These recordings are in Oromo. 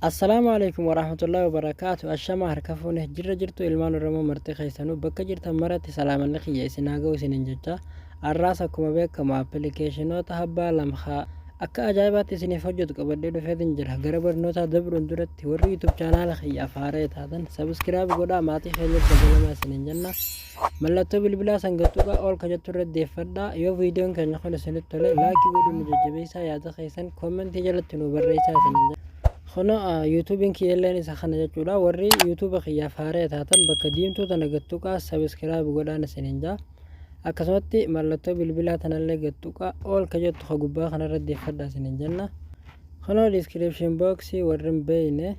Assalaamu Aleykum Warahmatullahi Wabarakaatu Ashamaa harka fuune jirra jirtu ilmaan Oromoo marti keessanuu bakka jirtan maratti salaamanni kiyya isin haa ga'u isinin jecha arraas akkuma beekamu appilikeeshinoota habbaa lamhaa akka ajaa'ibaatti isiniif hojjetu qabadhee dhufeetin jira. Gara barnootaa dabruun duratti warri YouTube chaanaala kiyyaaf haara'e taatan sabiskiraayib godhaa maatii keenyatti dabalamaa isinin jenna. Mallattoo bilbilaa san gad tuqaa ol ka jettu irra deeffadhaa. Yoo viidiyoon keenya kun isinitti tole laayikii godhuun nu jajjabeessaa, yaada keessan koomentii jalatti nu barreessaa isinin jenna. Kunoo yuutuubiin kiyyalleen isa kana jechuudha. Warri yuutuuba kiyyaaf haara'e taatan bakka diimtuu tana gad tuqaa sabiskiraayib godhaan isinin jaa. Akkasumatti mallattoo bilbilaa tanallee gad tuqaa ol ka jettu ka gubbaa kanarra deeffadhaa isinin jenna. Kunoo description box warri hin beekne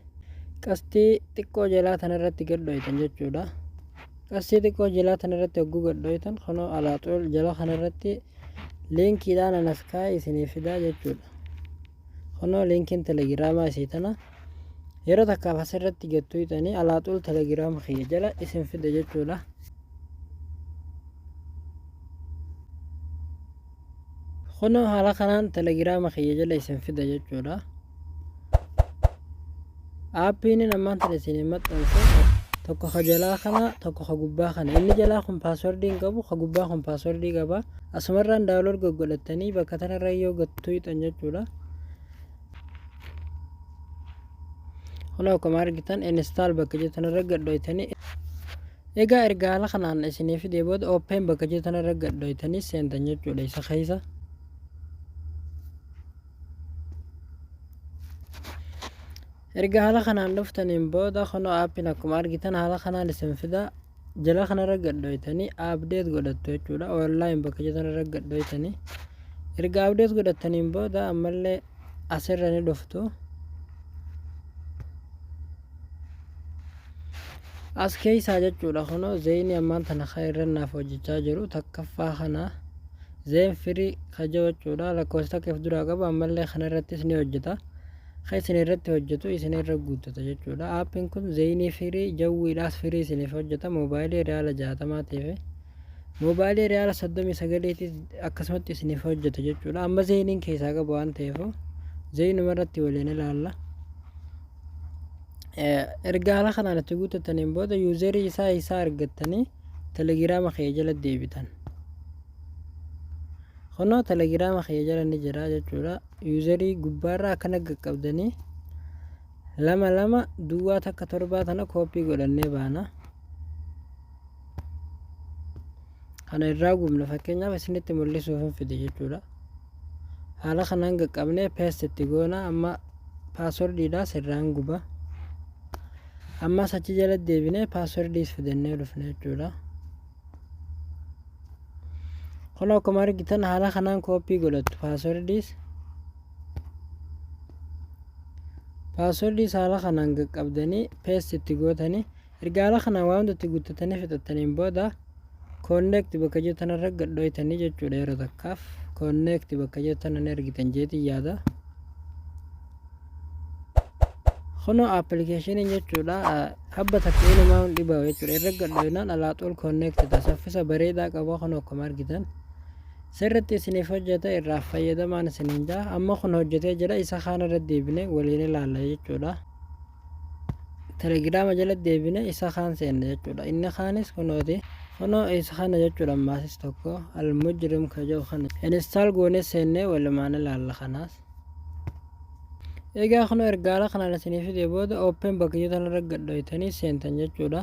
qastii xiqqoo jalaa tanarratti gad dhoytan jechuudha. Qastii xiqqoo jalaa tanarratti hogguu gad dhoytan kunoo alaaxuul jala kanarratti liinkiidhaan anas kaa'e isinii fidaa jechuudha. Kunoo liinkiin telegiraamaa isii tana yeroo takkaaf asirratti gad tuyxanii alaaxuul telegiraama kiyya jala isin fida jechuudha. Kunoo haala kanaan telegiraama kiyya jala isin fida jechuudha. Aappiin ammaan tana isin maxxanse tokko ka jalaa kana, tokko ka gubbaa kana. Inni jalaa kun paaswordii hin qabu, ka gubbaa kun paaswordii qaba. Asumarraan daawunlood goggodhattanii bakka tanarra yoo gad tuyxan jechuudha. Kunoo akkuma argitan install bakka jettu tanarra gad dhoytanii. Egaa erga haala kanaan isinii fidee booda open bakka jettu tanarra gad dhoytanii seentan jechuudha isa keessa. Erga haala kanaan dhuftaniin booda kunoo aappiin akkuma argitan haala kanaan isin fida. Jala kanarra gad dhoytanii update godhattu jechuudha. Online bakka jettan irra gad dhoytanii. Erga update godhattaniin booda ammallee asirra ni dhuftu. As keessaa jechuudha kunoo zeeyinii ammaan tana kan irra naaf hojjechaa jiru takkaffaa kana zeen firii kaja jechuudha, lakkoofsa takka if duraa qaba. Ammallee kana irrattis ni hojjeta. Kan isin irratti hojjetu isin irra guuttata jechuudha. Aappiin kun zeeyinii firii jawwiidhaas firii isiniif hojjeta, moobaayilii riyaala 60 tiif moobaayilii riyaala 39tiis akkasumatti isiniif hojjeta jechuudha. Amma zeeyiniin keessaa qabu waan ta'eef zeeyinuma irratti waliin ilaalla. Erga haala kanaan itti guuttattaniin booda yuuzerii isaa isaa argattanii telegiraama kee jala deebitan. Kunoo telegiraama kiyya jala ni jira jechuudha. Yuuzerii gubbaarraa akkana qaqqabdanii 2 2 duwwaa 1 7 tana kooppii godhannee baana. Kana irraa gubna, fakkeenyaaf isinitti mul'isuuf hin fide jechuudha. Haala kanaan qaqqabnee paste itti goona. Amma paaswordiidha sirraan guba. Ammas achi jala deebinee paaswordiis fidannee dhufne jechuudha. Kun akkuma argitan haala kanaan kooppii godhattu paaswordiis. Paaswordiis haala kanaan qaqqabdanii paste itti gootanii erga haala kanaan waan hunda itti guuttatanii fixattaniin booda connect bakka jettu tanarra gad dhoytanii jechuudha. Yeroo takkaaf connect bakka jettu tana ni argitan jeetiin yaada. Kunoo appilikeeshiniin jechuudha habba takka inumaa hin dhibaa'u jechuudha. Irra gad dhoynaan alaaxuul connect ta'a, saffisa bareedaa qaba. Kunoo akkuma argitan sirritti isiniif hojjeta, irraa fayyadamaan isiniin jaa. Amma kun hojjetee jira, isa kaan irra deebine waliin ilaalla jechuudha. Telegiraama jala deebine isa kaan seenna jechuudha. Inni kaanis kunooti. Kunoo isa kana jechuudha. Ammaasis tokko almujrim ka jedhu kana install goonee seennee walumaan ilaalla kanaas. Egaa kunoo erga haala kanaan isinii fidee booda open bakka jettan irra gad dhoytanii seentan jechuudha.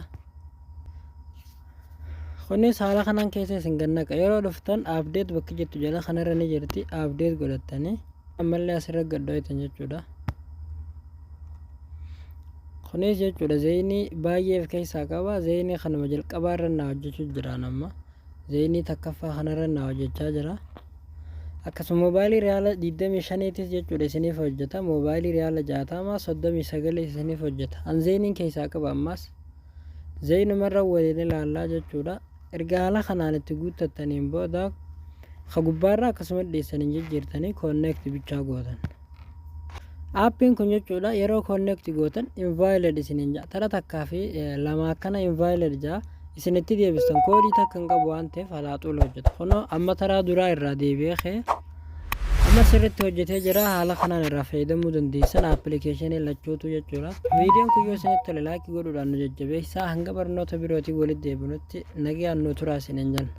Kunis haala kanaan keessa isin gad naqa. Yeroo dhuftan update bakki jettu jala kanarra ni jirti, update godhattanii ammallee asirra gad dhoytan jechuudha. Kunis jechuudha zeyinii baay'ee of keessaa qaba. Zeyinii kanuma jalqabaa irra naa hojjechuu jiraan amma. Zeyinii takkaffaa kanarra naa hojjechaa jira. Akkasuma moobaayilii riyaala 25tis jechuudha isiniif hojjeta. Moobaayilii riyaala 60, 39 isiniif hojjeta. An zeyiniin keessaa qaba ammaas. Zeyinumarra waliin ilaallaa jechuudha. Erga haala kanaan itti guuttattaniin booda ka gubbaarra akkasuma dhiyeessanii jijjiirtanii connect bichaa gootan. Aappiin kun jechuudha yeroo connect gootan invalid isiniin ja'a. Tara takkaa fi lama akkana invalid ja'a. Isin itti deebistan koodii takka hin qabu waan ta'eef halaaxuul hojjeta. Kunoo amma taraa duraa irraa deebi'ee ka'e. Amma sirriitti hojjetee jira. Haala kanaan irraa fayyadamuu dandeessan appilikeeshinii lachuutu jechuudha. Viidiyoon kun yoo isinitti tole, like godhuudhaan nu jajjabeessaa. Hanga barnoota birootiin walitti deebinutti nagaan nu turaa isiniin jenna.